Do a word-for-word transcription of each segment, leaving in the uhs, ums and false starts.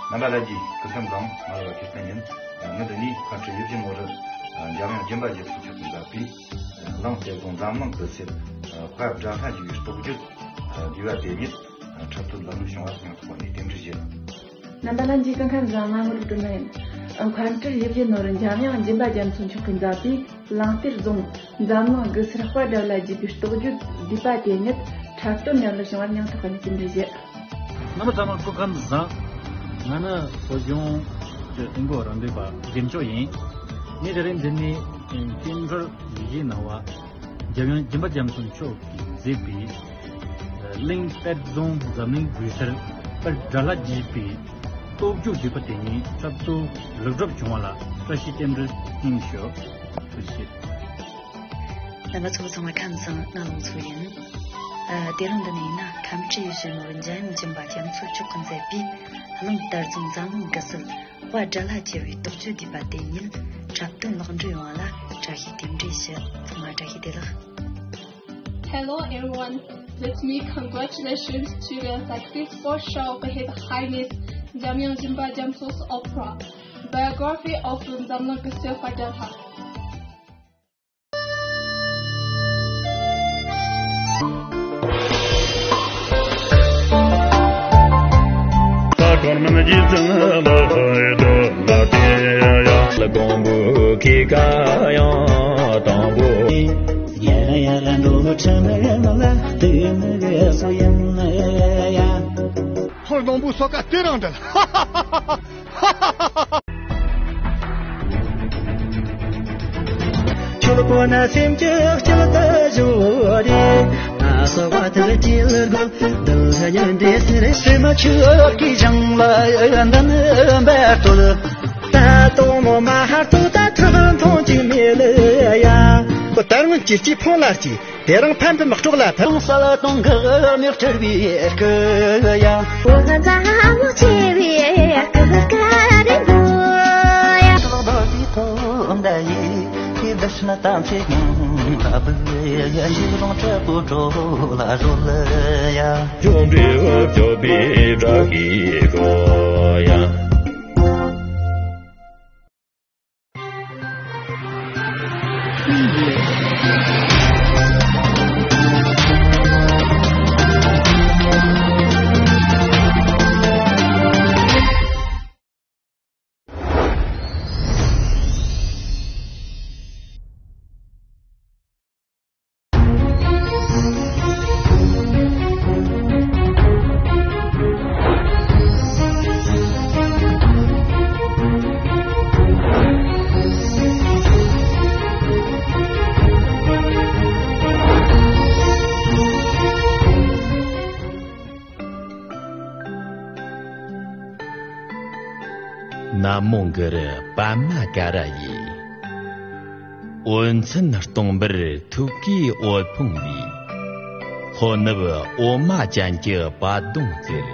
རྣམ་པ་ལྷན་རྒྱས་སྐུ་ཁམས་བཟང་། ང་ལ་བ་ཁེ་སང་ཡིན། ངས་འདི་ནས་མཁན་སྤྲུལ་ཡིད་བཞིན་ནོར་བུ་འཇམ་དབྱངས་སྦྱིན་པ་རྒྱ་མཚོ་མཆོག་གིས་མཛད་པའི་གླེང་གཏེར་རྫོང་འཛམ་གླིང་སྐུ་གསལ་དཔལ་དགྲ་ལྷ་རྒྱས་པའི་རྟོགས་བརྗོད་བསྡུས་པ་དེ་ཉིད་འཁྲབ་སྟོན་ལེགས་འགྲུབ་བྱུང་བར་སྙིང་ཐག་པ་ནས་རྟེན་འབྲེལ་ཞུ། རྣམ་པ་ལྷན་རྒྱས་སྐུ་ཁམས་བཟང་། ང་དངོས་གྲུབ་སྒྲོལ་མ་ཡིན། མཁན་སྤྲུལ་ཡིད་བཞིན་ནོར་བུ་འཇམ་དབྱངས་སྦྱིན་པ་རྒྱ་མཚོ་མཆོག་གིས་མཛད་པའི་གླེང་གཏེར་རྫོང་འཛམ་གླིང་སྐུ་གསལ་དཔལ་དགྲ་ལྷ་རྒྱས་པའི་རྟོགས་བརྗོད་བསྡུས་པ་དེ་ཉིད་འཁྲབ་སྟོན་ལེགས་འགྲུབ་བྱུང་བར་སྙིང་ཐག་པ་ནས་རྟེན་འབྲེལ་ཞུ། རྣམ་པ་ཚང་མ་སྐུ་ཁམས་བཟང་། ང་ནི་བོད་གཞུང་གི་ཀྲུང་གོ་རང་བདེན་པ་རྒན་མཆོག་ཡིན། ངས་དེ་རིང་འདི་ནས་བསྟན་འགྲོར་ཡིད་ཆེས་གནང་བ་འཇམ་དབྱངས་སྦྱིན་པ་རྒྱ་མཚོ་མཆོག་གིས་མཛད་པའི་གླེང་གཏེར་རྫོང་འཛམ་གླིང་སྒུལ་སར་དཔལ་དགྲ་ལྷ་རྒྱས་པའི་རྟོགས་བརྗོད་བསྡུས་པ་དེ་ཉིད་འཁྲབ་སྟོན་ལེགས་གྲུབ་བྱུང་བ་ལ་བཀྲ་ཤིས་རྟེན་འབྲེལ་གཏིང་ཞུ། ཐུགས་རྗེ་ཆེ། རྣམ་པ་ཚོ་ཚང་མ་ཁམས་བཟང་། ང་ལོངས་མཚོ་ཡིན། ཨ། དེ་རིང་འདི་ནས་ཡིན་ན་མཁན་སྤྲུལ་ཡིད་བཞིན་ནོར་བུ་འཇམ་དབྱངས་སྦྱིན་པ་རྒྱ་མཚོ་མཆོག་གིས་མཛད་པའི་གླེང་གཏེར་རྫོང་འཛམ་གླིང་སྐུ་གསལ་དཔལ་དགྲ་ལྷ་རྒྱས་པའི་རྟོགས་བརྗོད་བསྡུས་པ་དེ་ཉིད་འཁྲབ་སྟོན་ལེགས་འགྲུབ་ཡོང་བ་ལ་བཀྲ་ཤིས་རྟེན་འབྲེལ་ཞུ། ཚང་མ་བཀྲ་ཤིས་བདེ་ལེགས། Hello everyone, let me congratulations to the successful show by His Highness Jamyang Jinpa Gyaltso's opera, Biography of Nzamlang Gesell Padralha. ཐོར་སྡོང་པོའི་སོ་ཀ་དེ་རང་འདྲ། ཁྱོད་ཁོ་ན་སེམས་ཀྱི་དཀྱིལ་དུ་བཞུགས་ཏེ། ཨ་སོ་བ་དེར་དཀྱིལ་དགོས་འདུལ་ཡན་འདྲེ་སེར་སེམས་ཆུ་གི་བྱང་ལ་འདི་ནི་འབད་དོ། ད་དུང་མོ་མ་ཧར་དུ་ད་ཐུག་མཐོང་གི་མེད་ལ་ཡ། ཁོ་ད་རུང་ཅི་སྐྱིད་ཕོངས་ལ་སྐྱིད། དེ་རིང་ཕན་པའི་དམག་གྲོགས་ལ་ཕན། སལ་གཏོང་གི་མིག་བྲལ་བའི་སྐུ་ཡ། འོ་ན་ཚ་མོ་ཆེ་བའི་སྐུ་དཀར་རིང་པོ་ཡ། ལག་པ་གི་ཐོག་མདའ་ཡིས་ཀྱི་བདག་ཕྱི་ན་གཏམ་བྱེད་ཉུང་ལ་བུ་ཡ། འཇིགས་རུང་དྲག་པོ་གྲོགས་ལ་བཟོད་ཡ། འཇོམས་པའི་འོབ་ཅོག་པའི་བྲག་གི་སྒོ་ཡ། ན་མོ་གུ་རུ་པདྨ་ཀ་ར་ཡེ། འོད་མཚན་སྟོང་འབར་ཐུགས་ཀའི་འོད་ཕུང་ལས། ལྷོ་ནུབ་འོ་མ་ཅན་གྱི་པད་སྡོང་རྩེར།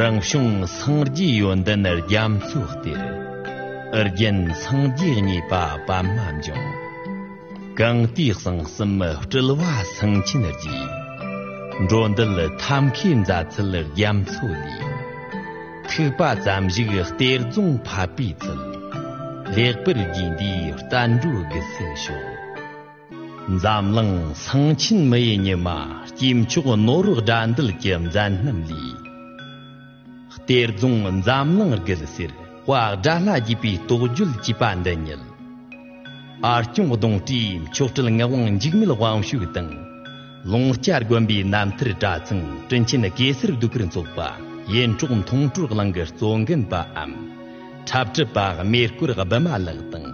རང་བྱུང་སངས་རྒྱས་ཡོན་ཏན་རྒྱ་མཚོའི་གཏེར། ཨུ་རྒྱན་སངས་རྒྱས་གཉིས་པ་པདྨ་འབྱུང་། གང་དུས་གསང་གསུམ་སྤྲུལ་བ་སེང་ཆེན་རྗེ། འགྲོ་འདུལ་ཐབས་མཁས་མཛད་ཚུལ་རྒྱ་མཚོ་ལས། ཐིགས་པ་ཙམ་ཞིག་གཏེར་རྫོང་ཕབ་པའི་ཚུལ། ལེགས་པར་རྒྱས་འདིའི་བསྟན་འགྲོ་རྒུད་ཚད་ཤོག། འཛམ་གླིང་སེང་ཆེན་མི་ཡི་ཉི་མ། སྐྱེས་མཆོག་ནོར་བུ་དགྲ་འདུལ་གྱི་མཛད་རྣམ་ལས། གཏེར་རྫོང་འཛམ་གླིང་རྒུད་ཟེར། དཔལ་དགྲ་ལྷ་རྒྱས་པའི་རྟོགས་བརྗོད་ཅེས་པ་འདི་ཉིད། ཨ་སྐྱོང་གདོང་བཀྲུས་མཆོག་སྤྲུལ་ངག་དབང་འཇིགས་མེད་དབང་ཕྱུག་དང་། ལུང་སྐྱ་དགོན་པའི་རྣམ་ཐར་གྲྭ་ཚང་དྲིན་ཆེན་གེ་སར་ཟློས་གར་ཚོགས་པ་ཡེ་འབྲོག་མཐོང་གྲོལ་གླིང་གི་གཙོ་འགན་པའམ། འཁྲབ་ཁྲིད་པ་རྨེ་སྐོར་བི་མ་ལགས་དང་།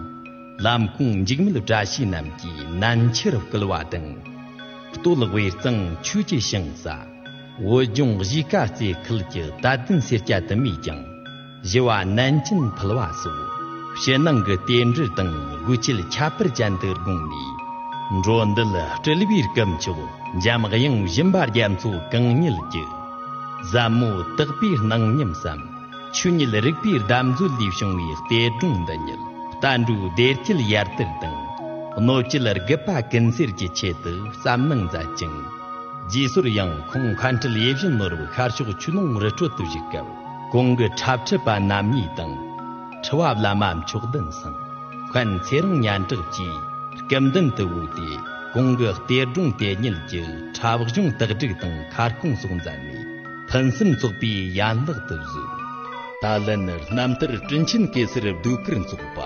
ལམ་ཁོང་འཇིགས་མེད་བཀྲ་ཤིས་རྣམས་ཀྱིས་ནན་ཆེར་བསྐུལ་བ་དང་། སྟོད་དབུས་གཙང་ཆོས་ཀྱི་ཞིང་ས། བོད་ལྗོངས་གཞིས་ཀ་རྩེ་ཁུལ་གྱི་དད་ལྡན་སེར་སྐྱ་དུ་མས་ཀྱང་ཞི་བ་ནན་ཅིན་ཕུལ་བ་སོགས་ཕྱི་ནང་གི་རྟེན་འབྲེལ་དང་དགོས་ཆེད་ཁྱད་པར་ཅན་དུ་དགོངས་ནས། འགྲོ་འདུལ་སྤྲུལ་པའི་སྐུ་མཆོག་འཇམ་དབྱངས་སྦྱིན་པ་རྒྱ་མཚོ་གང་ཉིད་ཀྱི་ཟབ་མོ་དག་པའི་སྣང་ཉམས་སམ། ཆོས་ཉིད་རིག་པའི་གདམས་མཛོད་ལས་བྱུང་བའི་གཏེར་སྒྲུང་འདི་ཉིད་བསྟན་འགྲོའི་བདེ་སྐྱིད་ཡར་དར་དང་། གནོད་སྐྱེལ་རྒུད་པ་ཀུན་སེལ་གྱི་ཆེད་དུ་བརྩམས་གནང་མཛད་ཅིང་། རྗེས་སོར་ཡང་ཁོང་མཁན་སྤྲུལ་ཡིད་བཞིན་ནོར་བུ་ཤར་ཕྱོགས་ཆོས་ལུང་རི་ཁྲོད་དུ་བཞུགས་སྐབས། གོང་གི་འཁྲབ་ཁྲིད་པ་རྣམ་གཉིས་དང་། ཁྲི་བ་བླ་མ་མཆོག་ལྡན་ཚང་། མཁན་ཚེ་རིང་སྙན་གྲགས་བཅས་སྐུ་མདུན་དུ་བོས་ཏེ། གོང་གི་གཏེར་སྒྲུང་དེ་ཉིད་ཀྱི་འཁྲབ་གཞུང་དག་སྒྲིག་དང་ཁ་སྐོང་སོགས་མཛད་ནས། ཕུན་སུམ་ཚོགས་པའི་ཡན་ལག་ཏུ་བཟོས། ད་ལན་རྣམ་ཐར་དྲིན་ཆེན་གེ་སར་ཟློས་གར་ཚོགས་པ་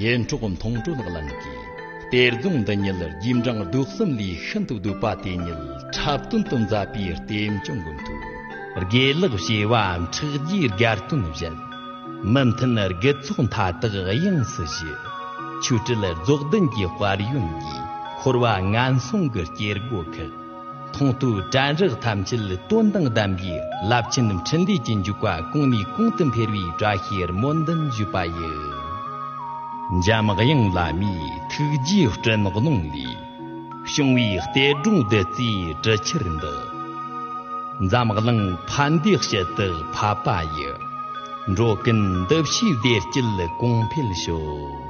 ཡིད་འཕྲོག་མཐོང་གྲོལ་གླིང་གིས། གཏེར་རྫོང་འདི་ཉིད་རྗེས་འབྲང་རྡོ་གསུམ་ལས་ཤིན་ཏུ་བསྡུས་པ་དེ་ཉིད་འཁྲབ་སྟོན་དུ་མཛད་པའི་རྟེན་འབྱུང་གི་མཐུས། དགེ་ལེགས་བྱེ་བ་ཕྲག་བརྒྱའི་དགའ་སྟོན་བཞད། མི་མཐུན་དགུ་ཚོགས་མཐའ་དག་དབྱིངས་སུ་ཞི། ཆོས་སྲིད་རྫོགས་ལྡན་གྱི་དཔལ་ཡོན་གྱིས། འཁོར་བ་ངན་སོང་གི་སྐྱེ་སྒོ་ཁག། མཐོང་ཐོས་དྲན་རེག་ཐམས་ཅད་དོན་དང་ལྡན་པའི་རླབས་ཆེན་འཕྲིན་ལས་ཀྱི་འཇུག་པ་གོང་ནས་གོང་དུ་འཕེལ་བའི་བཀྲ་ཤིས་སྨོན་འདུན་ཞུས་པ་ཡི། འཇམ་དབྱངས་བླ་མའི་ཐུགས་རྗེའི་སྤྲིན་གནོང་ལས། བྱུང་བའི་གཏེར་སྒྲུང་བདུད་རྩིའི་གྲུ་ཆར་འདི། འཛམ་གླིང་ཕན་བདེའི་དཔྱིད་དུ་ཕབ་པ་ཡི། འགྲོ་ཀུན་འདུ་ཤེས་བདེ་སྐྱིད་གོང་འཕེལ་ཤོག།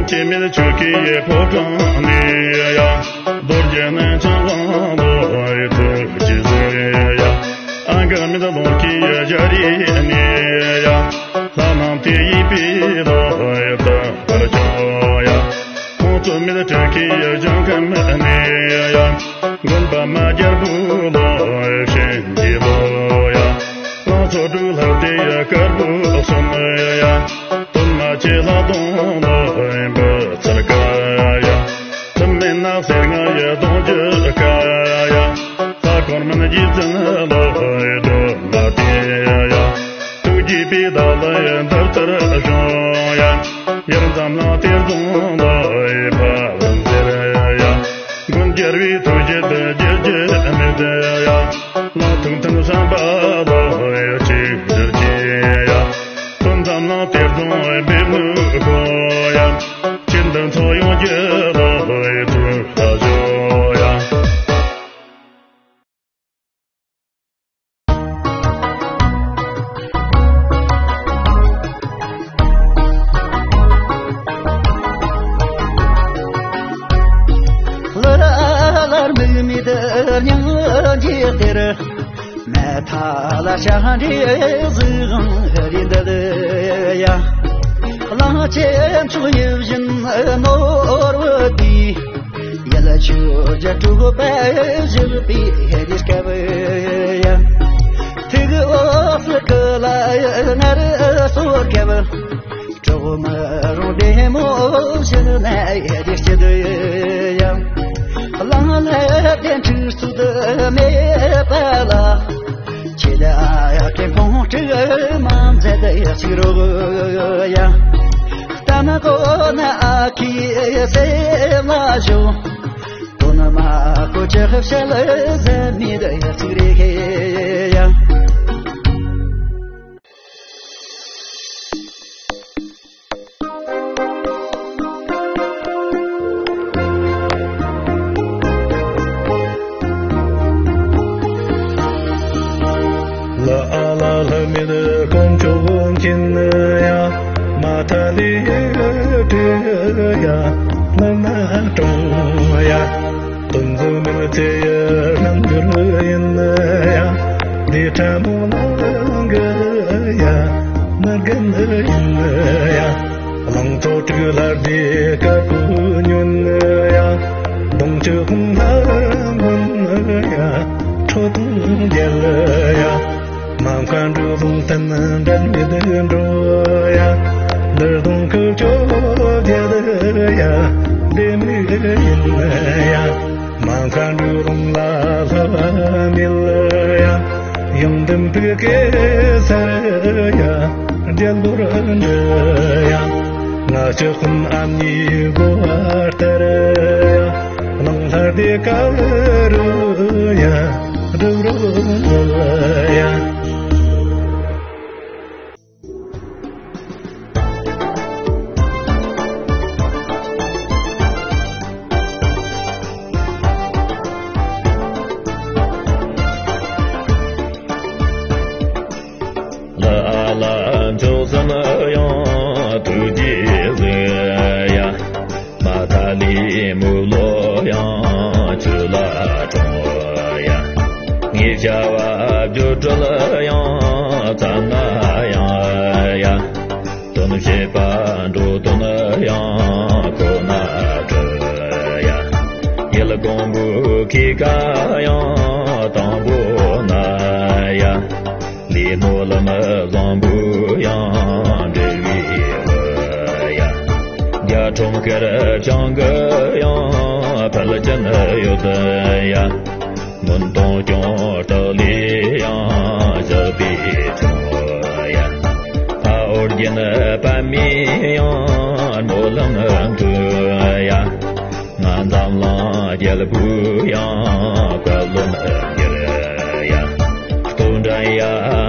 སྐྱེ་མེད་ཆོས་ཀྱི་ཕོ་བྲང་ནས་ཡ། རྡོ་རྗེ་རྣམ་འཕྲུལ་དབང་པོའི་ཐུགས་རྗེས་ཟེར་ཡ། ཨ་འགག་མེད་ལོངས་སྐུའི་ཞལ་རས་ནས་ཡ། ལྷ་རྣམས་དེ་ཡི་པའི་ལོ་ཡི་དག་པར་བྱུང་ཡ། ཁོང་ཚོ་མེད་དྲུག་གི་ཞིང་ཁམས་ནས་ཡ། མགོན་པདྨ་རྒྱལ་པོའི་ལོ་ཡི་བྱིན་གྱིས་རློབ་ཡ། ལང་ཚོ་དྲུག་ལྷག་དེ་ཡི་དཀར་པོ་གསུམ་ཡ། སྟོན་མ་ཆེ་ལྷག་སྟོང་ལོ་ཡི་འབུལ་ཚར་ཀ་ཡ། ཐུབ་མེད་ནགས་གསེར་ང་ཡི་གདུང་རྒྱུད་ཀ་ཡ། ལྷ་གོང་མིན་རྗེ་བཙུན་ལོ་ཡི་སྒྲོལ་མ་དེ་ཡ། ཐུགས་རྗེ་པའི་བདག་ལ་ཡི་འདབ་ལྟར་བཞུགས་ཡ། ཡར་འཛམ་གླིང་གཏེར་སྟོན་ལོ་ཡི་ཕ་བུ་ཟེར་ཡ། མགོན་རྒྱལ་བའི་ཐུགས་རྗེ་དུ་བརྗོད་རྒྱུ་མེད་ པ་ལ་ཡ་ཅིག་ཅི་ཡ། དོན་ཙམ་ལ་གཏེར་སྟོན་མེད་མི་ཁོ་ཡ། ཅི་འདི་ཚོ་ཡོང་རྒྱུ་ལ་ཡ་ཐུག་ལ་ཞོ་ཡ། ལར་ལར་མིག་མིག་ཏུ་སྙིང་རྗེ་སྟེར། མེ་ཐལ་ལ་ཤ་འདྲེ་གཟིག་དབང་རེ་འདུད་ཡ། གླང་ཆེན་མཆོག་ཡིད་བཞིན་ནོར་བུ་དེའི། ཡལ་ཆུ་རྒྱ་དྲུག་པ་བཞུགས་པའི་རེ་སྐབས་ཡ། ཐིག་འོག་སུ་ཀུ་ལ་ངར་སོར་སྐབས། གྲོགས་མི་རུང་བདེ་མོ་ཞིག་ན་ཡ་རེ་སྐྱིད་ཡ། གླང་ལྷ་བདེན་ཁྲིག་སུ་དུ་མེད་པ་ལ། ཁྱེད་ཨ་ཡ་ཀྲེང་ཕུང་ཀྲིག་མ་མཛད་ཡ་ཅིག་རོགས་ཡ། ལྟ་ན་གོ་ན་ཨ་ཁི་སེ་མ་ཞོ། དོ་ན་མ་གོ་ཅི་ཧབ་ཤ་ལ་ཟ་མི་ད་ཡ་ཅིག་རེ་ཧེ་ཡ། ལ་ཨ་ལ་ལྷ་མིན་དཀོན་མཆོག་མཁྱེན་ཡ། མ་ཐ་ལི་ཡ་ཏི་ཡ་ལ་ན་གྲོང་ཡ། དོན་ཟོ་མིན་ཚེ་ཡ་རང་གུར་ཡིན་ཡ། འདི་ཕྲ་མོ་ལ་གི་ཡ་མ་གན་ཡིན་ཡ། གླང་ཐོ་དྲུག་ལྷ་སྡེ་དཀར་པོ་ཉོན་ཡ། གདོང་ཆུ་ཁུང་ལྷ་མོན་ཡ། ཁྲོ་ཐུང་རྒྱལ་ཡ། མ་མཁའ་འགྲོ་ལུང་བསྟན་འགྲན་མེད་འགྲོ་ཡ། འདིར་གདོང་ཁུ་ཆོ་རྒྱལ་ཡ། ལྡེ་མིག་ཡིན་ཡ། མ་མཁའ་འགྲོ་ལུང་ལ་ལྷ་བ་མེད་ཡ། ཡང་ལྡེམ་ཕུག་གེ་སར་ཡ། རྒྱལ་པོར་འདྲི་ཡ། ང་ཅག་ཀུན་ཨ་མྱེས་གོ་བ་ལྟར་ཡ། གླང་ལྷ་སྡེ་དཀར་རུ་ཡ། སྒྲུབ་རུ་འདུལ་ཡ། ལ་ཨ་ལ་མཆོག་གསུམ་ཡང་ཐུགས་རྗེས་བཟུང་ཡ། མ་ཐ་ལི་མུ་ལོ་ཡང་ཆུ་ལ་གྲོང་ཡ། ངེད་བྱ་བ་སྒྱུ་འཕྲུལ་ཡང་ཙམ་ན་ཡང་ཡ། དོན་བྱེད་པ་འགྲོ་དོན་ཡང་ཁོ་ན་སྤྲུལ་ཡ། ཡུལ་ཀོང་པོ་ཁི་ཀ་ཡང་དང་པོ་ན་ཡ། ལས་སྣོད་ལམ་བཟང་པོ་ཡང་འབྲེལ་བའི་བུ་ཡ། རྒྱ་ཁྲོམ་ཁེར་རྐྱང་གི་ཡང་ཕལ་ཆེན་ཡོད་ཡ། མུན་དང་སྐྱོང་སྟག་ལས་ཡང་བཞག་པའི་ཆུང་ཡ། ཕ་ཨོ་རྒྱན་པདྨའི་ཡང་སྨོན་ལམ་མཐུ་ཡ། ང་འཛམ་གླིང་རྒྱལ་པོའི་ཡང་བཀའ་བློན་གྱུར་ཡ། སྟོབས་འགྲན་ཡ་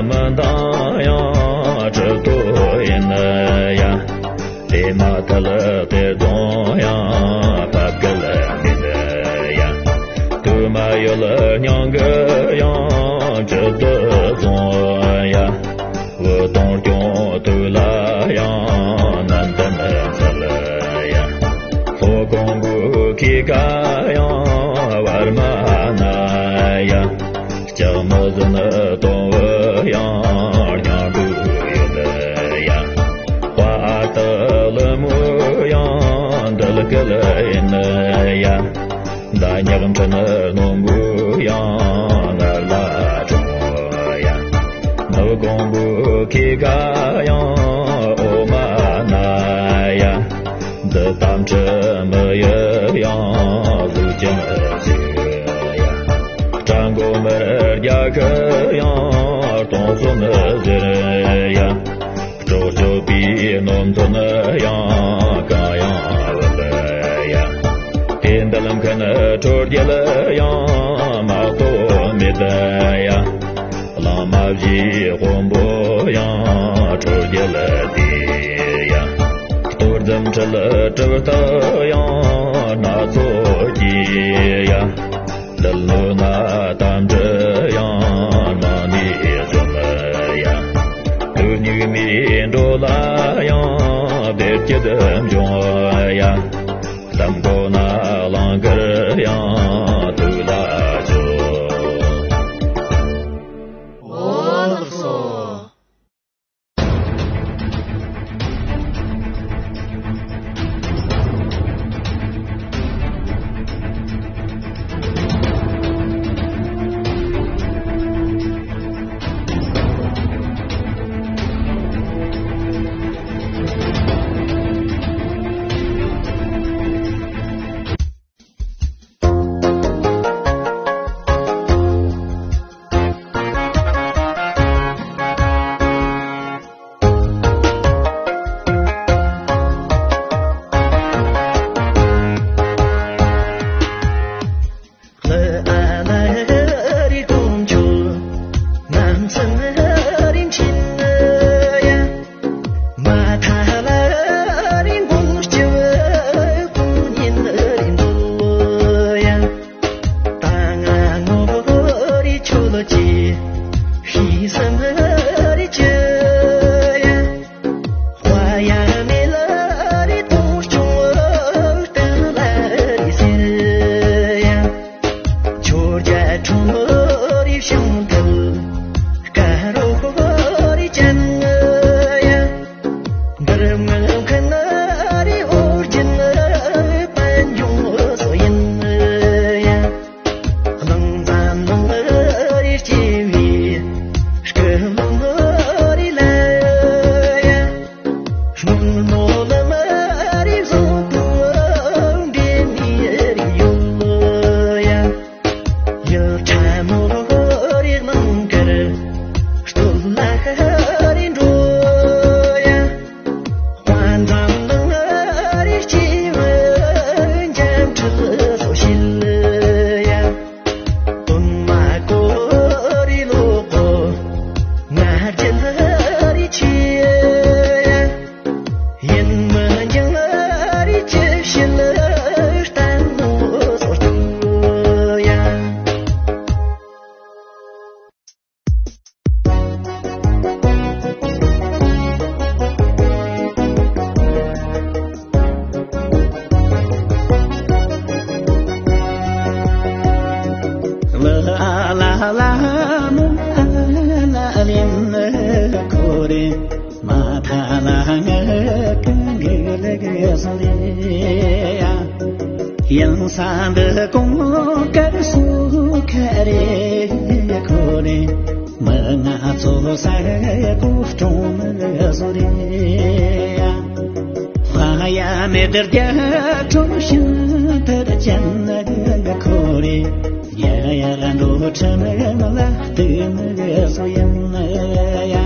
མི་འདང་ཡང་གྲུབ་ཐོབ་ཡིན་ཡ། དེ་མ་ཐལ་གཏེར་སྟོན་ཡང་བབ་གལ་མིན་ཡ། དུ་མ་ཡོད་སྙིང་གི་ཡང་ཇི་ལྟར་བཟུང་ཡ། འུ་དུང་སྐྱོང་དུ་ལ་ཡང་ནན་ཏན་འཚལ་ཡ། ལྷོ་ཀོང་པོ་ཁི་ཀ་ཡང་བར་མ་ན་ཡ། ལྕགས་མོ་ཟིན་གཏོང་བུ་ཡང་སྙིང་སྡུག་ཡོད་ཡ། དཔའ་ཨ་སྟག་ལི་མོ་ཡང་འདུལ་སྐལ་ཡིན་ཡ། མདའ་ཉག་འཕྲིན་རྣོན་པོ་ཡང་ངར་ལ་དྲོངས་ཡ། ནུབ་ཀོང་པོ་ཁི་ཀ་ཡང་འོ་མ་ན་ཡ། འདི་དམ་ཁྲི་མི་ཡི་ཡང་གཟུགས་ཅན་ཞིག་ཡ། སྤྲང་པོ་མི་རྒྱ་གི་ཡང་སྟོང་གསུམ་ཟེར་ཡ། སྲོག་གཅོད་པའི་སྣོམ་ཚོན་ཡང་གང་ཡང་བུད་ཡ། དེ་འདུལ་མཁན་ཁྲོ་རྒྱལ་ཡང་མ་གཏོགས་མེད་ཡ། མ་བཞིའི་དབོན་པོ་ཡང་ཁྲོ་རྒྱལ་དེ་ཡ། གཏོར་ཟླུམ་འཁྲུལ་གྲིབ་བཏབ་ཡང་སྣ་ཚོགས་ཀྱིས་ཡ། ལུས་ལོ་ན་དམ་དྲི་ཡང་མ་ནི་འཇོམས་ཡ། དུས་སྙིགས་མའི་འགྲོ་ལ་ཡང་བདེ་སྐྱིད་འབྱུང་ཡ། ལམ་གོ་ན་གླང་དཀར་ཡང་ཐུགས་ལ་འཇོག་འོ་ལགས་སོ། ཡང་ས་འདི་གོང་དཀར་སུ་ཁ་རེ་ཁོ་རེ། མི་ང་ཚོ་ས་གོ་སྲུང་མི་བཟོ་རེ། ཧ་ཡ་མེ་དར་རྒྱ་ཁྲོམ་ཤིན་དར་ཅན་ཁོ་རེ། ཡ་ཡ་འགྲོ་ཁྲིམས་ལ་བསྟུན་མི་བཟོ་ཡིན་ཡ།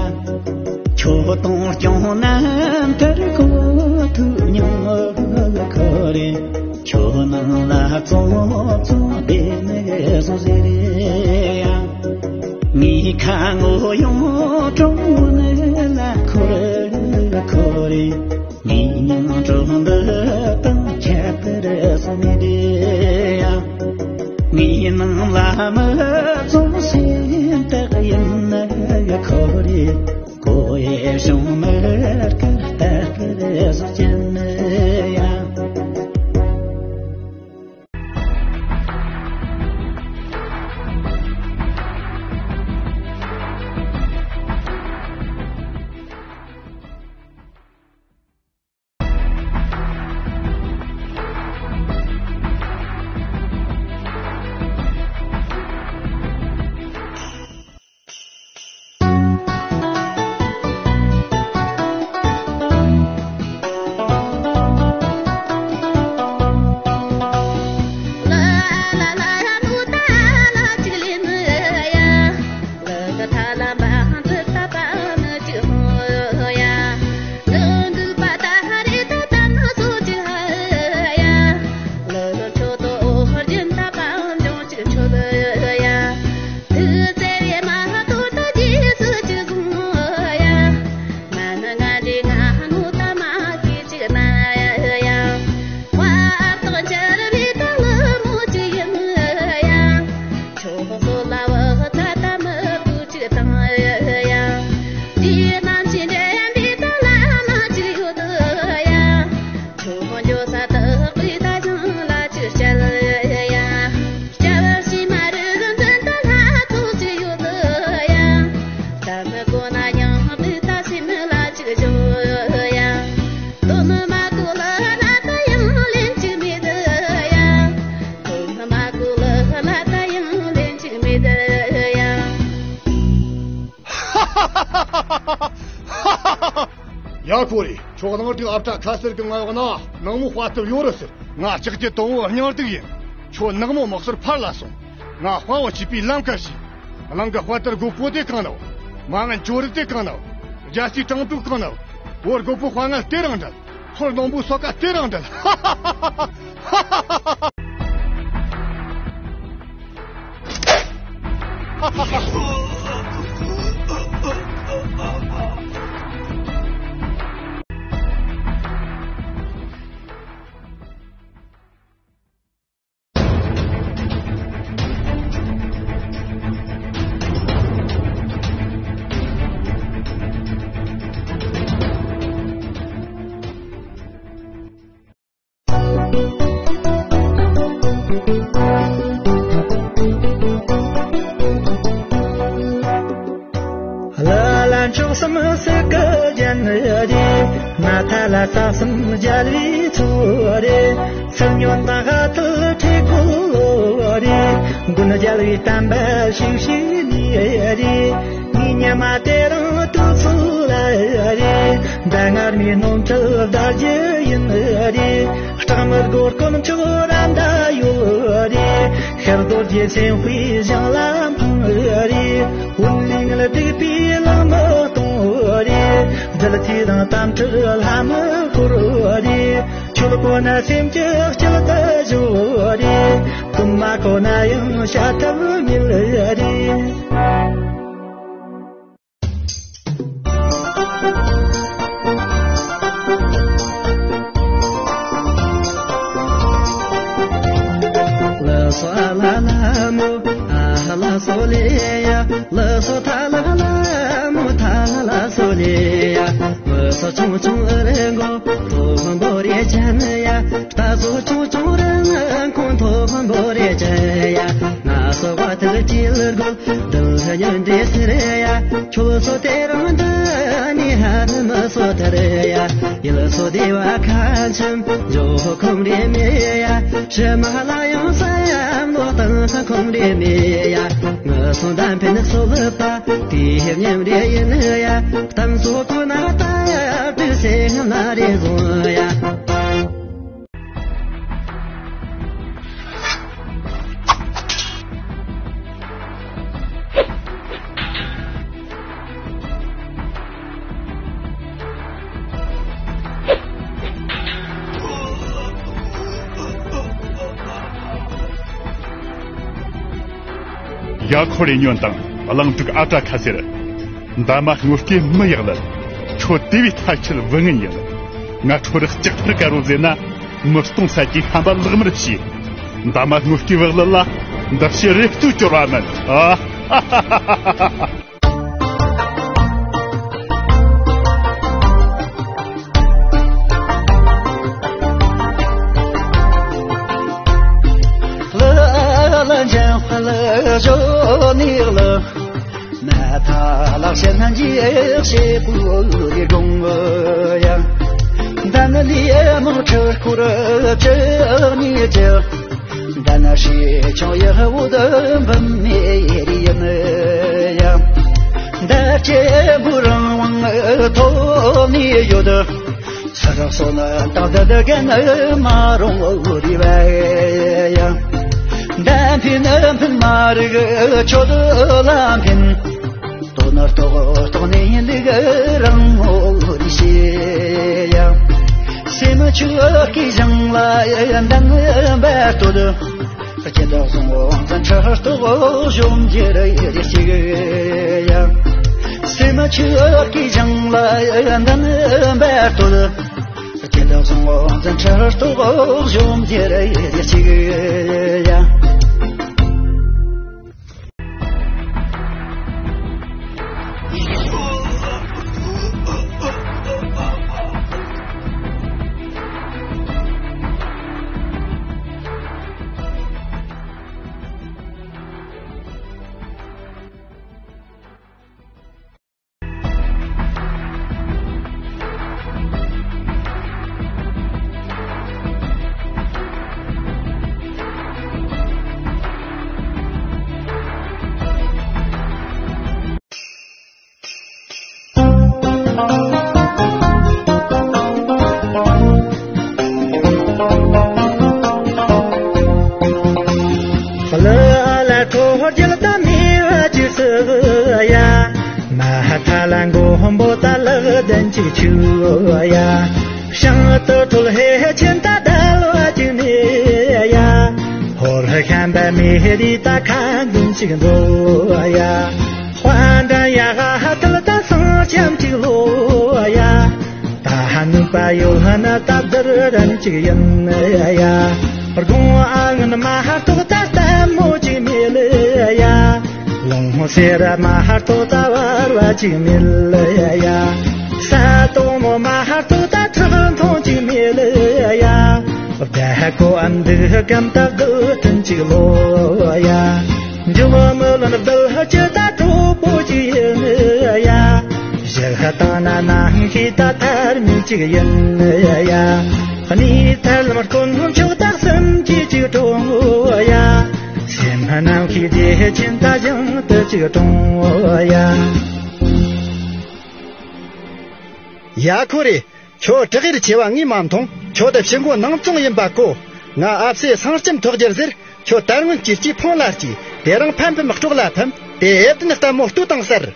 ཁྱོད་གཏོང་སྐྱོང་རྣམ་ཐར་གོ་ཐུབ་མྱོང་ཁོ་རེ། ཁྱོད་ནང་ལ་བཙོང་བཙོང་བསྡད་ནས་བཟོ་ཟེར་ཡ། ངའི་ཁ་ངོ་ཡོང་གྲོང་ནི་ལ་འཁོར་འཁོར་རེ། ངའི་མྱང་གྲོང་འདི་དང་ཁྱད་པར་བཟོ་མི་བདེ་ཡ། ངའི་ནང་ལ་མི་བཙོང་སེམས་དག་ཡིན་ནི་འཁོར་རེ། ཀོ་ཡེ་ཤོང་མི་དཀར་ལྟར་བཟོ་ཅན་ཡ། ཡ་ཁོ་རེ། ཁྱོད་གླིང་སྒྲུང་ཨ་བྲ་ཁ་ཟེར་གི་ང་ཡོང་ན་ནག་མོ་དཔའ་ཐུབ་ཡོད་རེད་ཟེར། ང་ལྕགས་ཀྱི་དང་བོ་སྙིང་སྡུག་ཡིན། ཁྱོད་ནག་མོ་མི་ཟེར་ཕར་ལ་སོང་། ང་དཔའ་བོ་བྱེད་པའི་ལམ་ཁ་ཞིག་གླིང་གི་དཔའ་དར་རྒོད་པོ་དེ་གང་ནོ། མ་ངན་ཇོ་རི་དེ་གང་ནོ། རྒྱལ་སྲས་དྲང་ཕྲུག་གང་ནོ། བོད་རྒོད་པོ་དཔའ་ངར་དེ་རང་འདྲ། ལྷོར་ལོང་བུ་སོ་ཀ་དེ་རང་འདྲ། ལ་ལ་མཆོག་གསུམ་སྲས་ཀྱི་རྒྱན་རེད། མ་ཐ་ལ་ས་གསུམ་རྒྱལ་བའི་ཚོགས་རེད། སྲིད་ཉོན་དང་ཧ་ཐལ་ཁྲེ་གོ་ལོ་རེ། མགོན་རྒྱལ་བའི་བསྟན་པ་ཞིག་ཤེས་ནི་རེ། ངའི་ཉི་མ་དེ་རིང་དུས་ཚོད་ལ་རེ། མདའ་ངར་མའི་སྣོམ་ཁྲལ་བདའ་རྒྱུ་ཡིན་རེ། སྐྲག་མི་དགོས་དཀོན་མཆོག་ར་མདའ་ཡོད་རེ། ཤར་རྡོ་རྗེ་སེམས་དཔའི་ཞིང་ལ་འཕངས་རེ། བུད་མེད་ངལ་སྡུག་པའི་ལམ་མི་གཏོང་རེ། རྫུ་འཕྲུལ་དང་དམ་ཕྲུག་ལྷ་མི་བསྐོར་རེ། ཆོས་གོ་ན་སེམས་ཀྱི་དཀྱིལ་དུ་བཞུགས་རེ། གཏམ་མ་གོ་ན་ཡང་བཤད་ཐབས་མེད་རེ། ལགས་སོ་ཨ་ལ་ལ་མོ། ཨ་ལ་སོ་ལེ་ཡ། ལགས་སོ་ཐ་ལ་ལ་མོ་ཐ་ལ་སོ་ལེ་ཡ། མི་སོ་ཆུང་ཆུང་ཨ་རེ་མགོ་མཐོན་པོ་རེ་ཅན་ཡ། རྟ་སོ་ཆུང་ཆུང་རེ་ན་ཁོང་མཐོན་པོ་རེ་ཅན་ཡ། ང་སོ་བ་ཐལ་ཅི་ལ་རྒོལ་དུ་ལྷ་ཉན་འདྲེ་སི་རེ་ཡ། ཁྱོད་སོ་དེ་རང་འདི་ནི་ཧ་ནི་མི་སོ་ཐ་རེ་ཡ། ཡིད་སོ་བདེ་བ་ཁ་ཆེམ་འཇོག་ཁོམ་རེ་མེད་ཡ། ཕྱི་མ་ལ་ཡང་ས་ཡ་མོ་དང་ཁོམ་རེ་མེད་ཡ། ངི་སོང་དམ་ཕན་སོ་ལི་པ་དེ་ཉམས་རེ་ཡིན་ཡ། གཏམ་སོ་ཀུ་ན་ད་དུ་སེ་ང་ན་རེ་བཟུང་ཡ། ཡ་ཁོ་རེ་ཉོན་དང་གླིང་ཕྲུག་ཨ་བྲ་ཁ་ཟེར། མདའ་མ་སྔོ་སྐྱེས་མི་ཡག་ལ། ཁྱོད་དེ་བས་ཐ་ཆད་བུ་ངན་ཡིན། ང་ཁྲོ་རེག་ལྕགས་ཕུར་དཀར་རོ་ཟེར་ན། མི་སྟོང་ས་ཀྱི་ཁམས་པ་ལག་མར་བྱས། མདའ་མ་སྔོ་སྐྱེས་བག་ལ་ལ། འདི་ཕྱི་རེ་ལྟོས་སྐྱོར་བ་མིན། ཨ། ལ་ལ་འཇམ་དཔལ་གཞོན་ནུ་ལ། མ་ཐ་ལག་ཤེས་ན་འཇིགས་བྱེད་པོ་རེ་དགོངས་ཡ། མདའ་ནི་ལི་མོ་ཁྲི་སྐོར་བཅུ་གཉིས་ཀྱི། མདའ་ནི་ཧྲི་ཆུང་ཡི་འུ་དུ་འབུམ་མེ་རི་ཡིན་ཡ། མདའ་སྐྱེས་བུ་རང་དབང་ཐོབ་ནས་ཡོད། ས་ར་སོ་ན་དང་དུ་དུ་གན་མ་རུང་རི་བ་ཡ། མདའ་འཕེན་འཕེན་མ་རིག་ཆོད་ལ་འཕེན། ལྟོ་ན་ལྟོགས་ལྟོགས་ནས་ལུག་རང་ངོ་རི་ཤེས་ཡ། སེམས་ཆུ་སྐྱེས་ཞིང་ལ་འདན་འབད་སྟོད། སྐྱེ་དག་བཟང་བོ་འཛིན་ཁྲི་སྟོགས་གཞོམ་རྒྱུ་རེ་ཅིག་ཡ། སེམས་ཆུ་སྐྱེས་ཞིང་ལ་འདན་འབད་སྟོད། སྐྱེ་དག་བཟང་བོ་འཛིན་ཁྲི་སྟོགས་གཞོམ་རྒྱུ་རེ་ཅིག་ཡ། ལ་ལ་ཁྲོ་རྒྱལ་ད་མི་བ་ཅི་སི་ཡ། མ་ཧ་ཐ་ལ་མགོན་པོ་ད་ལག་ལྡན་ཅིག་ཆུ་ཡ། ཤིང་རྟ་ཁྲོད་ཧེ་ཆེན་ད་དལ་བ་ཅིག་ནི་ཡ། ཧོར་ཤམ་པ་མི་རི་ད་ཁ་འདུན་ཅིག་འགྲོ་ཡ། དཔལ་ལྡན་ཡ་ག་ཧ་ཐལ་ད་སང་ཁྱམ་ཅིག་ལོ་ཡ། ད་ཧ་ནུ་པ་ཡོ་ཧ་ན་ད་དར་རན་ཅིག་ཡིན་ཡ། དགོང་ཨ་ངན་མ་ཧར་ཐོག་ད་ལྟད་མོ་ཅིག་མེད་ཡ། ལོང་སེ་ར་མ་ཧར་ཐོག་ད་བར་བ་ཅིག་མེད་ཡ། ས་དོང་མོ་མ་ཧར་ཐོག་ད་ཁྲག་འཐུང་ཅིག་མེད་ཡ། བདག་ཧ་གོ་ཨམ་འདི་ཧ་གམ་ད་དུ་ཐུན་ཅིག་ལོ་ཡ། འཇུ་མོ་མོ་ལོན་བདལ་ཧ་ཅི་ད་གྲོགས་པོ་ཅིག་ཡིན་ཡ། ཞལ་ཧ་དང་ན་ནང་ཤི་ད་ཐར་མི་ཅིག་ཡིན་ཡ། གནས་ཐར་ལམ་དཀོན་མཆོག་དག་སེམས་ཀྱི་ཅིག་གྲོང་ཡ། སེམས་ནང་ཤི་དེ་ཅིན་ད་ཅང་དུ་ཅིག་གྲོང་ཡ། ཡ་ཁོ་རེ། ཁྱོད་དྲག་གེར་ཆེ་བ་ངས་མ་མཐོང་། ཁྱོད་དེ་ཕྱི་མགོ་ནང་བཙོང་ཡིན་པ་གོ། ང་ཨ་བསེ་སང་སྐྱིན་ཐོག་རྒྱལ་ཟེར། ཁྱོད་དར་སྔོན་གྱི་སྐྱེས་ཕོང་ལ་སྐྱེས། དེ་རིང་ཕམ་ཕམ་སྤྲོག་ལ་ཕམ། དེ་ཨེ་ཏི་ནི་ལྟད་མོ་ལྟོས་དང་ཟེར།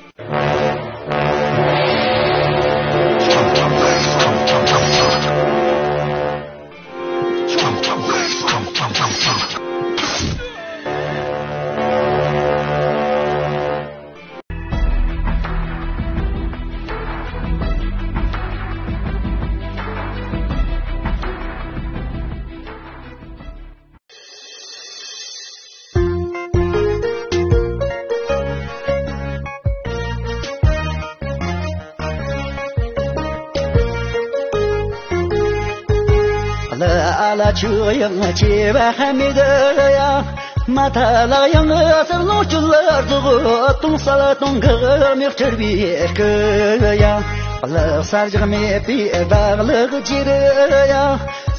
ལ་ཨ་ལ་ཆུ་ཡང་ཆེ་བ་ཧ་མི་གི་ཡ། མ་ཐ་ལག་ཡང་སར་ལོང་བཅུ་ལ་རྫོགས་གཏོང་ས་ལ་གཏོང་གི་མི་སྤྲུལ་བའི་སྐུ་ཡ། ལག་ས་རྒྱག་མེད་པའི་བདག་ལག་ཅི་རུ་ཡ།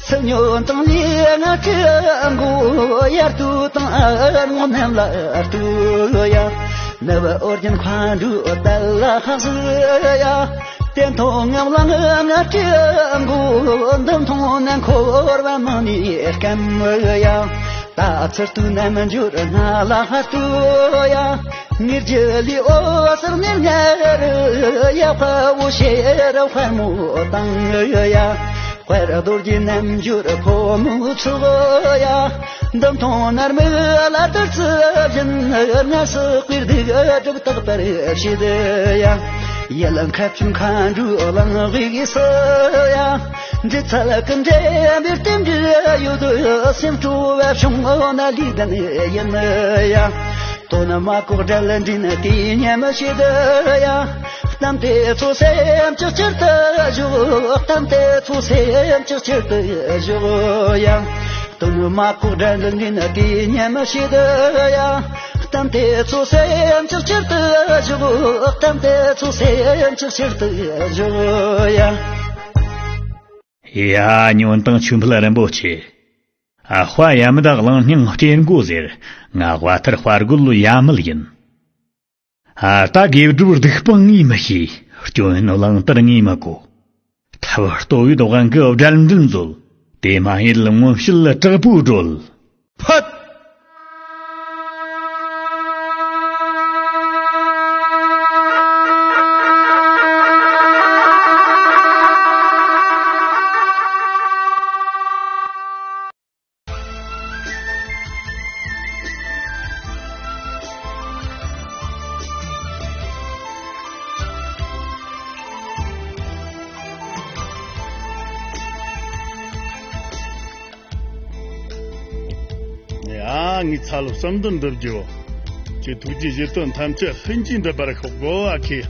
སི་ཉོ་དང་ལི་ང་ཁྲི་མགོ་ཡར་ཏུ་དང་ཨ་ངོ་ནམ་ལ་ཏུ་ཡ། ནུ་བ་ཨོ་རྒྱན་མཁའ་འགྲོ་དལ་ལ་ཧ་སུ་ཡ། དེ་མཐོང་ངམ་ལ་ང་ཁྲི་མགོ་འདི་མཐོང་ན་འཁོར་བ་མ་ནི་སྐམ་ཡ། ད་ཚུར་དུ་ནམ་འབྱོར་ང་ལ་ཧ་ཏུ་ཡ། ངེར་རྒྱུ་ལི་ཨོ་སར་ནེར་ངར་ཡ། ཕ་བོ་ཤེར་ཕ་མོ་དང་ཡ། དཔལ་རྡོ་རྗེ་རྣལ་འབྱོར་ཕོ་མོ་ཚོགས་ཡ། འདི་མཐོང་ནར་མི་ལ་དར་ཚུལ་བཞིན། ངལ་སོ་སྐུལ་འདི་སྒྲུབ་རྟག་པར་བྱེད་ཡ། ཡལ་མཁའ་སྤྱོད་མཁའ་འགྲོའི་གླིང་དབུས་སུ་ཡ། འབྲི་ཚལ་ཀུན་འདྲེན་པའི་རྟེན་འབྲེལ་ཡོད། སེམས་སྤྲོ་བ་བྱུང་ན་ལུས་ལྡན་ཡིན་ཡ། དོན་མ་གོག་སྒྲ་ལ་འདྲེན་དེ་ཉམས་བྱེད་ཡ། གཏམ་དེ་ཚོ་སེམས་ཀྱི་ཕྱིར་དུ་བཞོག་གཏམ་དེ་ཚོ་སེམས་ཀྱི་ཕྱིར་དུ་བཞོག་ཡ། དོན་མ་གོག་སྒྲ་ལ་འདྲེན་དེ་ཉམས་བྱེད་ཡ། གཏམ་དེ་ཚོ་སེམས་ཀྱི་ཕྱིར་དུ་བཞོག་གཏམ་དེ་ཚོ་སེམས་ཀྱི་ཕྱིར་དུ་བཞོག་ཡ། ཡ། ཉོན་དང་ཆོས་འཕེལ་རིན་པོ་ཆེ། ཨ་དཔའ་ཡ་མི་དག་གླང་སྙིང་སྐྱེ་མགོ་ཟེར། ང་དཔའ་ཐར་དཔའ་རྒོད་ལོ་ཡ་མལ་ཡིན། ཨ་ད་དགེ་སྒྲུབ་སྡིག་སྤང་ངས་མི་ཤེས། སྐྱོན་གླང་དར་ངས་མི་གོ། ཐབས་ལྟོ་བའི་དོགས་གང་གི་དགྲ་འདུལ་མཛོད། དེ་མ་ཡིན་ལ་མངོན་བཤད་དྲག་པོའི་སྒྲོལ། ཕུད། ཡ། ངའི་ཚ་ལོ་བསམ་དོན་འགྲུབ་རྒྱུ། ཁྱེད་ཐུགས་རྗེ་བཞེད་དོན་ཐམས་ཅད་ལྷུན་གྱིས་འགྲུབ་པར་ཤོག་གོ། ཨ་ཁེ།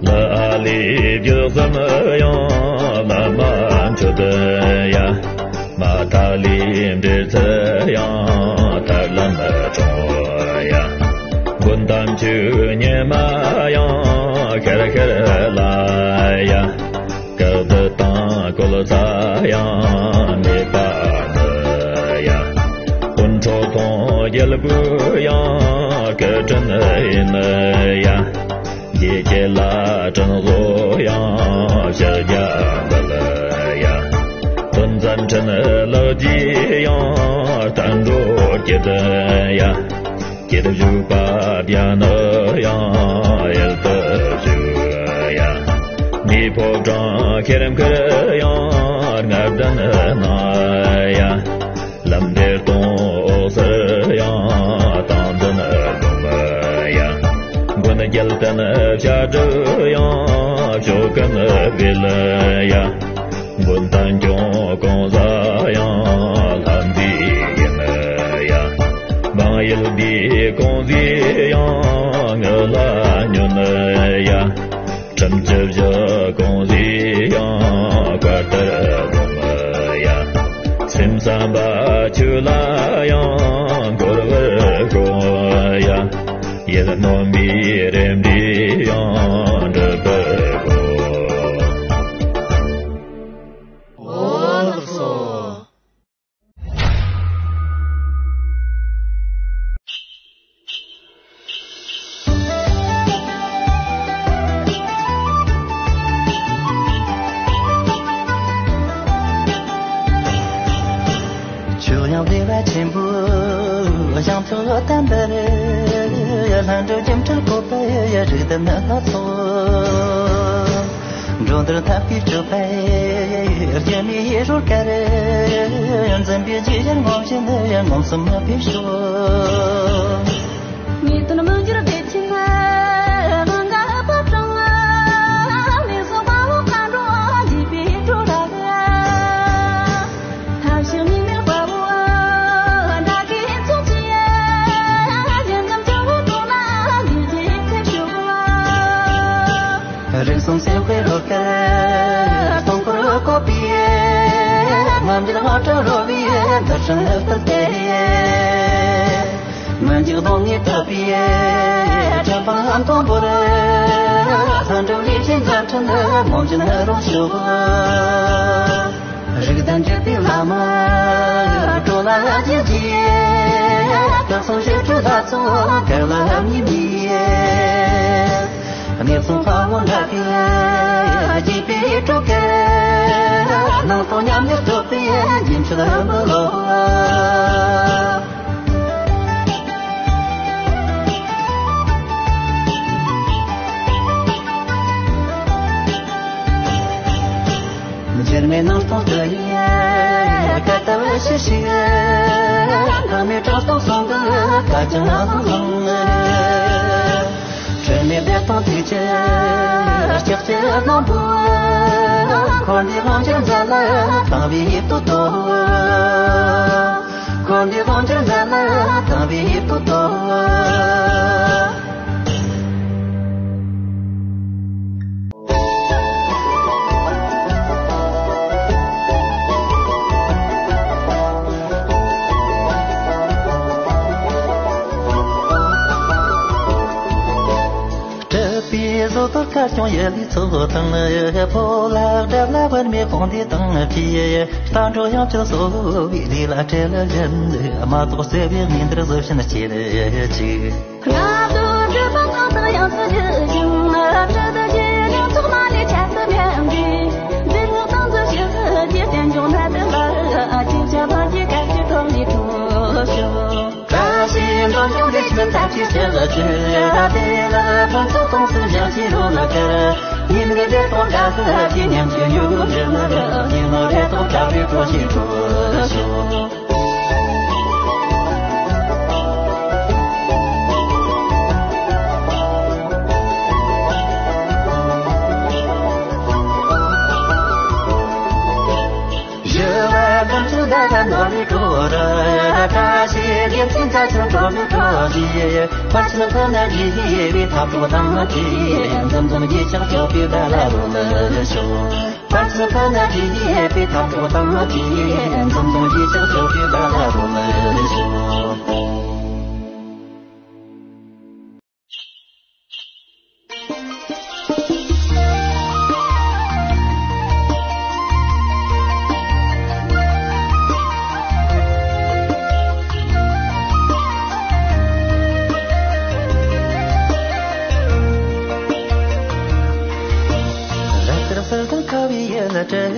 ལ་ཨ་ལི་རྒྱུ་གསུམ་ཡང་ལ་མ་འཆོད་ཡ། མ་ཐ་ལི་འབྲེལ་ཚུལ་ཡང་ཐར་ལམ་འཁྲུངས་ཡ། མགོན་དམ་ཆོས་ཉི་མ་ཡང་ཤར་ཤར་ལ་ཡ། སྐུ་གདུགས་དང་བཀོད་ས་ཡང་མེད་པ་ནི་ཡ། དཀོན་མཆོག་མཐོང་རྒྱལ་པོ་ཡང་སྐུ་དྲིན་ཡིན་ཡ། རྗེ་ཁྱེད་ལ་དྲིན་གཟོ་ཡང་ཕྱག་རྒྱ་འབུལ་ཡ། དོན་མཛད་འཕྲིན་ལེགས་བགྱིས་ཡང་བསྟན་འགྲོར་བསྐྱེད་ཡ། སྐྱེ་བཞུགས་པ་བརྒྱ་ནི་ཡང་ཡུལ་དུ་བཞུགས་ཡ། མི་ཕོ་བྲང་ཁེར་ཁེར་ཡང་ལྔ་ལྡན་གནང་ཡ། ལམ་འབྲས་སྟོང་འོད་གསལ་ཡང་དང་ལྡན་སྒོམ་ཡ། མགོན་རྒྱལ་བསྟན་བྱ་སྒྲུབ་ཡང་ཕྱོགས་ཀུན་སྤེལ་ཡ། མགོན་དང་སྐྱོང་གང་ཟག་ཡང་ལྷ་འདྲེ་ཡིན་ཡ། འབངས་ཡུལ་སྡེ་གང་ཟག་ཡང་ངུ་ལ་ཉོན་ཡ། ཁྲིམས་བཅུ་བཞི་གང་ཟག་ཡང་བཀའ་ལྟར་སྒོམ་ཡ། སེམས་བསམ་པ་ཆོས་ལ་ཡང་འཁོར་བར་བསྐོར་ཡ། ཡིད་སྨོན་པའི་རེ་འདུན་ཡང་འགྲུབ་པར་ཤོག། འོ་ལགས་སོ། ཆོས་དབྱིངས་བདེ་བ་ཆེན་པོའི་ཞིང་ཁམས་དམ་པར། ལྷ་འདྲེ་སྒྱུ་འཕྲུལ་བཀོད་པའི་རིགས་ལྡན་མི་སྣ་ཚོགས། འགྲོ་འདིར་ཐབས་ཀྱིས་སྤྱོད་པའི་སྒྱུ་མའི་ཡུལ་གར། འཛིན་པའི་རྗེས་ཡར་ངོམས་བཞིན་ངོམས་སུ་མ་ཕེབས་ཤོག། ངེས་དོན་མི་འགྱུར་བདེ་ཆེན་དབང་གི་ཕོ་བྲང་། གནས་སུ་དཔའ་བོ་མཁའ་འགྲོ་འདུས་པའི་སྤྲོ་ལགས། ཐབས་ཤེས་གཉིས་མེད་དཔའ་བོ་དགྲ་བགེགས་ཚོགས་ཀྱིས། ཞིང་ཁམས་ཆུ་བོ་དྲོངས་ལ་འདུས་ཏེ་ཕེབས་ཤོག། རིགས་གསུམ་སེམས་དཔའི་རོལ་གར་སྟོང་འཁོར་བཀོད་པའི། རྔམ་བརྗིད་དབང་དྲག་རོལ་པའི་འདུ་ཁྲིམས་བརྟན་ཏེ། མི་འཇིགས་གདོང་ལྔས་བཏབ་པའི་ཁྲི་འཕང་མཐོན་པོར། ལྷུན་གྲུབ་ལས་ཀྱི་མཛད་འཕྲིན་ངོམས་བཞིན་རོལ་ཤོག། རིགས་ལྡན་འཇིག་པའི་ལྷ་མོ་སྤྲོ་ལ་རྒྱས་ཀྱིས། སྐུ་གསུང་ཞི་ཁྲོའི་ལྷ་ཚོགས་གར་ལ་མཉེས་མས། གནས་གསུམ་དཔའ་བོ་འདྲ་བའི་རྒྱས་པའི་སྤྲོ་གར། སྣང་སྟོང་ཉམས་ལེན་སྤྲོ་བའི་རྒྱས་འཕྲོས་འབུལ་ལོ། འགྱུར་མེད་སྣང་སྟོང་དུ་ཡི་བཀའ་ལྟ་བུ་ཞི་ཞིང་། འགག་མེད་གྲགས་སྟོང་གསུང་གི་བཀའ་ཀྱང་ལྷང་ལྷང་། འཁྲུལ་མེད་བདེ་སྟོང་ཐུགས་ཀྱི་ལྕགས་ཀྱུ་རྣོན་པོ། འཁོར་འདས་དབང་ཕྱུག་མཛད་ལ་དང་བའི་ཡིད་དུ་འདོད། འཁོར་འདས་དབང་ཕྱུག་མཛད་ལ་དང་བའི་ཡིད་དུ་འདོད། སྐྱོང་ཡེ་ལི་ཚོགས་དང་། ཕོ་ལགས་གྲབས་ལ་བར་མེད་དཔུང་སྡེ་དང་བཅས། རྟ་འགྲོ་ཡང་ཁྱོད་གསོ་བའི་ལས་ལ་བྲེལ་བཞིན། མ་ཐོགས་བརྩེ་བའི་ངན་འདིར་གཟི་བྱིན་སྐྱེད་ཅིག། ང་ཚོ་སྒྲུབ་པ་ཚང་དང་ཡང་སྲིད་ཞི་ཞིང་། སྤྲུལ་དུ་ཞི་ཞིང་ཚོགས་མ་ལས་འཕྲལ་དུ་མེད་པའི། འདིར་ལྷག་དང་འཛུལ་ཞི་ཞི་རྟེན་འབྱུང་ན་དུ་ལ། ཅི་བྱ་བ་ཅི་ག་ཅི་ཐོག་ལས་འཕྲོ་ཞོག། བཀྲ་ཤིས་འཛོམས་ཀྱང་བདེ་ཆེན་ཐབས་ཀྱི་ཕྱག་ཕྱི་ར་དེ་ལ། ཕུན་ཚོགས་གཏོང་ཕྱིར་ཞབས་ཕྱི་རོལ་ལ་དཀར། ཉིན་རེ་རེ་དང་འདྲ་ཟེར་གྱི་ཉམས་ཀྱི་མྱུ་གུ་རེ་ལ། ཉིན་ནོ་རེ་དང་འདྲ་བའི་གྲོ་ཞིག་གྲོ་ཞོག། ཞི་བ་ཀུན་གྱི་ཟླ་བ་ནོར་བུའི་གྲོགས་ར། བཀྲ་ཤིས་རྒྱལ་མཚན་རྒྱ་ཆེན་གྲོགས་མོའི་གྲོགས་ཀྱིས། ཕར་ཕྱིན་ཕུ་ན་རིག་པའི་ཐབས་གྲོགས་དང་བཅས། འཛུམ་འཛུམ་གྱིས་ཕྱག་མཆོད་པའི་བརྡ་ལ་རོལ་ཞོག། ཕར་ཕྱིན་ཕུ་ན་རིག་པའི་ཐབས་གྲོགས་དང་བཅས། འཛུམ་འཛུམ་གྱིས་ཕྱག་མཆོད་པའི་བརྡ་ལ་རོལ་ཞོག། རབ་དཀར་གསལ་དང་ཁ་བའི་ཡུལ་ལ་སྤྲུལ།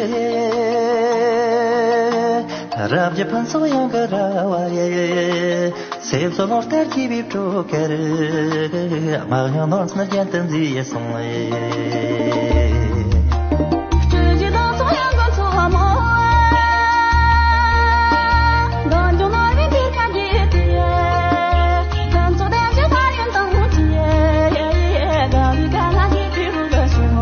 རབ་རྒྱས་ཕུན་ཚོགས་གཡང་གི་ར་བ་ཡི། སེམས་སུ་ལོ་ལྟར་སྐྱེས་པའི་སྤྲོ་གར། སྔགས་ཡང་ནོར་འཛིན་རྒྱན་དུ་མཛེས་སོང་བས། སྤྲུལ་གཞི་དང་ཚོགས་གཡང་གི་མཚོ་མོ། གངས་ལྗོངས་ནོར་བུའི་གཏེར་ཁ་འདི་སྟེ། ཕུན་ཚོགས་ལྡན་ཞིང་ཕ་ཡུལ་དང་བཅས། གངས་རིའི་ཁ་ལ་ཡིད་ཕུལ་རུ་ལ་ཞོག།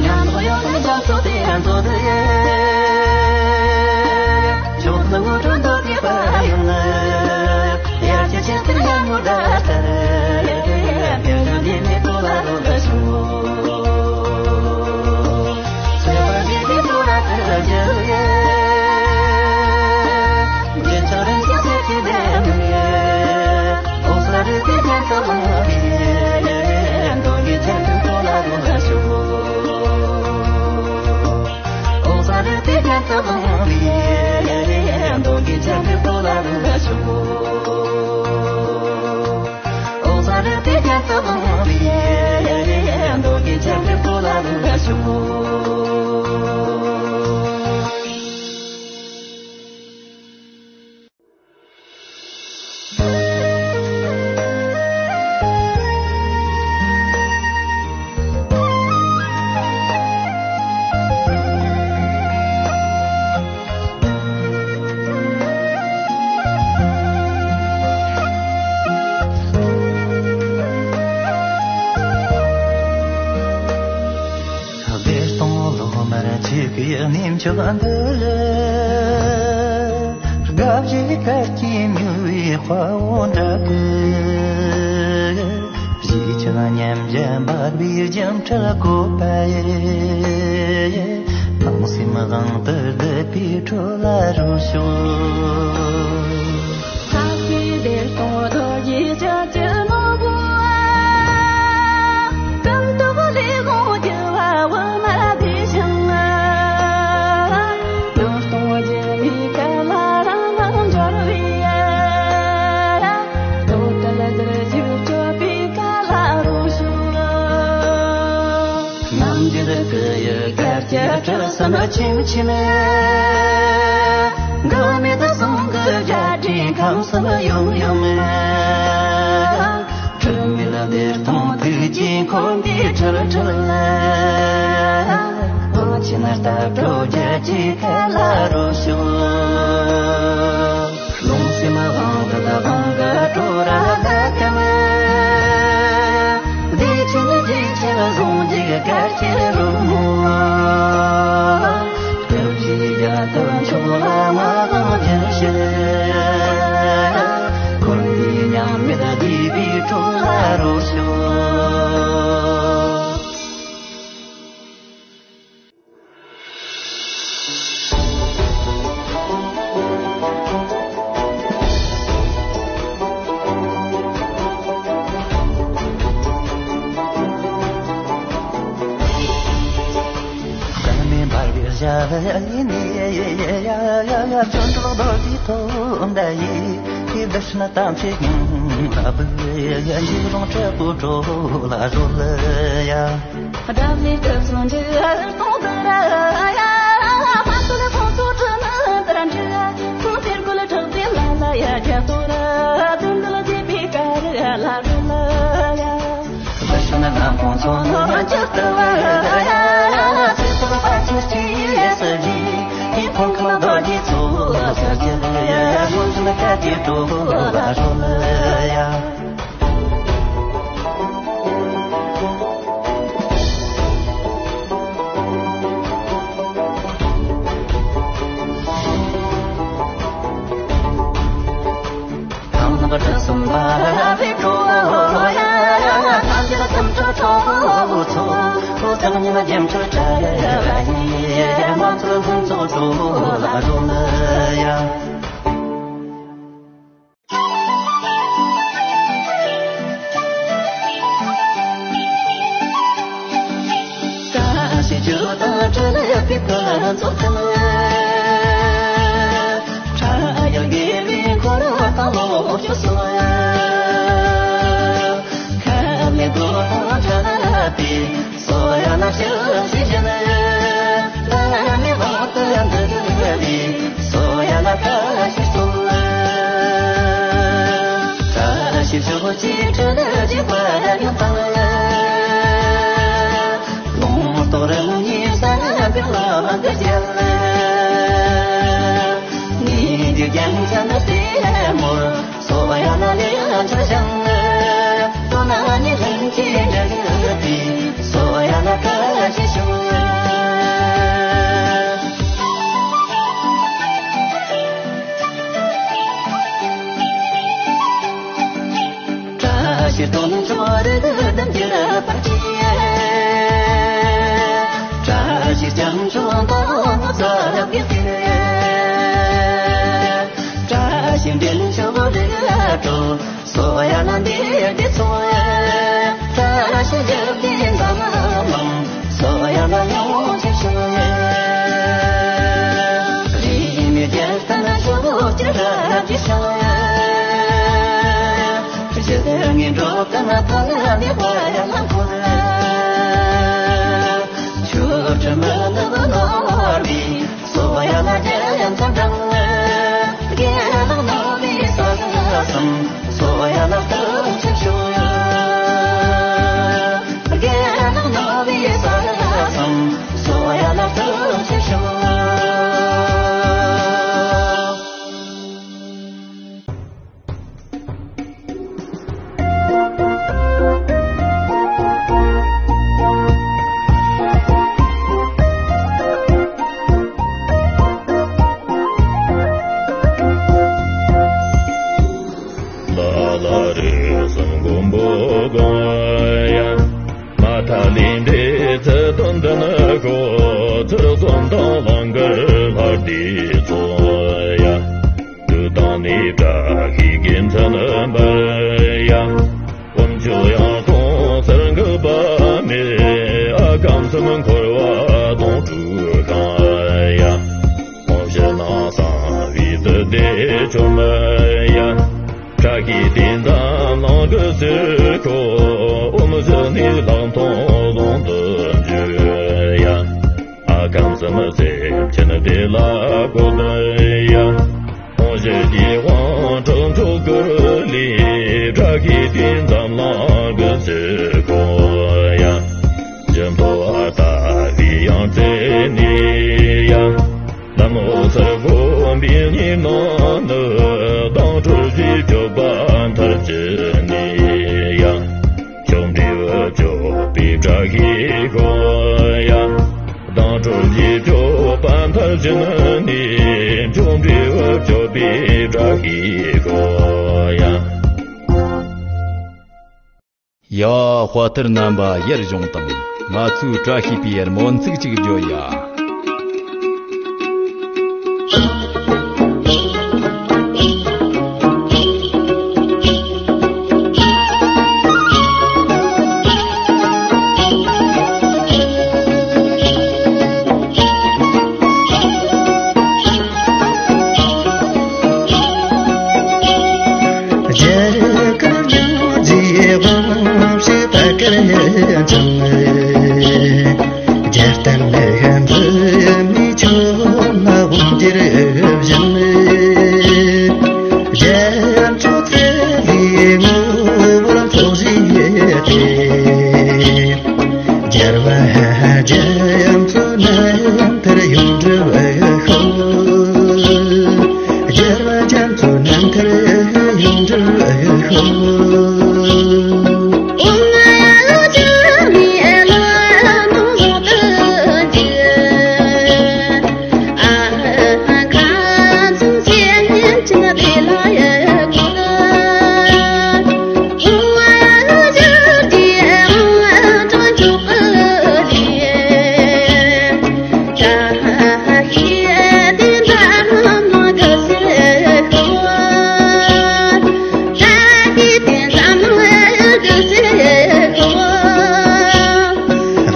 ཉམས་རྟོགས་ཡོད་པའི་ལྗོངས་སུ་དེ་ཡང་མཛོད་དུ་ཡོད། ཕྱོགས་བཅུ་དངོས་གྲུབ་མདོ་སྡེ་པ་ཡིན། དབྱར་སྐྱེས་ཆེན་པོའི་ཡར་ངོའི་ཟླ་ལྟར། དེ་ཡང་དེ་ལ་འདི་ནས་འགྲོ་ལ་རོལ་ཞོག། ཚེ་དཔལ་འབྱེད་པའི་འགྲོ་ལ་ཐུགས་རྗེ་ཡིས། རྒྱན་ཆ་རིན་ཆེན་གསེར་གྱི་ལྡེ་མིག་ཡིས། འོད་གསལ་རིག་པའི་རྒྱན་དུ་བླངས་པའི། མདོ་སྡེ་རྒྱན་དུ་འགྲོ་ལ་རོལ་ཞོག། འོད་གསལ་རིག་པའི་རྒྱན་དུ་བླངས་པའི། མདོ་སྡེ་རྒྱན་དུ་འགྲོ་ལ་རོལ་ཞོག། འོད་གསལ་རིག་པའི་རྒྱན་དུ་བླངས་པའི། མདོ་སྡེ་རྒྱན་དུ་འགྲོ་ལ་རོལ་ཞོག། བདེ་སྟོང་ལོ་མར་ཆིབས་ཀྱི་གནས་མཆོག་འདི་ལ། དགའ་བཞིའི་སྐར་གྱི་མྱུར་བའི་དཔའ་བོ་འདྲ་གི། གཞིས་ཆགས་ཉམས་ཆག་འབར་བའི་རྒྱུ་འཕྲུལ་བཀོད་པ་ཡི། སྣང་སེམས་དབང་དུ་སྡུད་པའི་ཁྲོད་ལ་རོལ་ཞོག། ལྷ་སྲས་བདེ་སྟོང་རྡོ་རྗེ་ལྕགས་ཀྱུ་ནོར་བུ། ཀུན་ཏུ་ལས་དབང་བསྒྱུར་བ་འོད་མར་བསྡུས་ཤིང་། ལུང་སྟོང་འགྱུར་མེད་སྐལ་ལ་རང་རང་འབྱོར་བའི། དོ་གལ་ཟུར་བཞུགས་སྤྲུལ་པའི་སྐལ་ལ་རོལ་ཞོག། རྣམ་འགྱུར་སྐུ་ཡི་གར་གྱི་གྲུ་གསུམ་ཆེམ་ཆེམ། འགག་མེད་གསུང་གི་རྒྱ་སྒྲོན་ཁམས་གསུམ་ཡོམ་ཡོམ། འཁྲུལ་མེད་བདེ་སྟོང་ཐུགས་རྗེའི་འཁོར་འདས་འཁྲིལ་འཁྲིལ། དབང་ཆེན་རྟ་བྲོ་རྒྱལ་གྱི་སྐལ་ལ་རོལ་ཞོག། རླུང་སེམས་དབང་དུ་དབང་གི་བྲོ་ར་ལ་ཀམ། བདེ་ཆེན་བདེ་ཆེན་ཟུང་འཇུག་གར་གྱི་རོལ་མོ། སྐུ་བཞིའི་རྒྱ་མཚོ་མཆོག་ལ་ངག་དབང་སྦྱིན་ཕྱིར། འཁོར་འདས་མཉམ་མེད་བདེ་བའི་གྲོགས་ལ་རོལ་ཞོག། ཡ། དཔའ་ཐར་རྣམ་པ་ཡར་བཞེངས་དང་། ང་ཚོའི་བཀྲ་ཤིས་པའི་སྨོན་ཚིག་ཅིག་བརྗོད་ཡ། རྒྱལ་བསྟན་ལས་འཛིན་མི་ཆོས་ལ་དབང་སྒྱུར་བཞིན། རྒྱལ་མཚོ་ཚེ་ལས་ངོ་བོར་ཚོགས་བཞིན་ཡོད་དེ། རྒྱལ་བ་རྒྱ་མཚོ་རྣམ་ཐར་ཡོངས་གྲུབ་ཤོག། རྒྱལ་བ་རྒྱ་མཚོ་རྣམ་ཐར་ཡོངས་གྲུབ་ཤོག།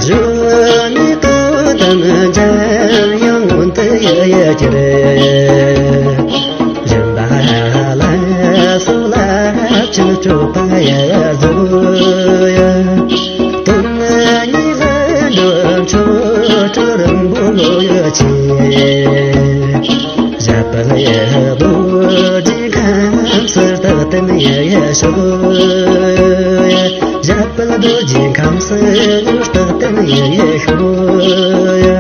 གཞོན་ནུའི་སྐུ་དང་མཇལ་ཡང་མངོན་དུ་ཡི་གེར། སྦྱིན་པ་ལ་སོགས་ལ་ཕྱིན་སྤྱོད་པ་ཡི་གཟུགས། དོན་གཉིས་ལ་འགྲོ་ཆོས་གྲོགས་རིང་པོ་ལོ་ཡོད་ཆེ། ཞབས་པད་ཡི་རྡོ་རྗེ་ཁམས་སུ་རྟག་བརྟན་ཡི་ཤོག། ཞབས་པད་རྡོ་རྗེ་ཁམས་སུ་རྟག་བརྟན་ཡི་ཤོག།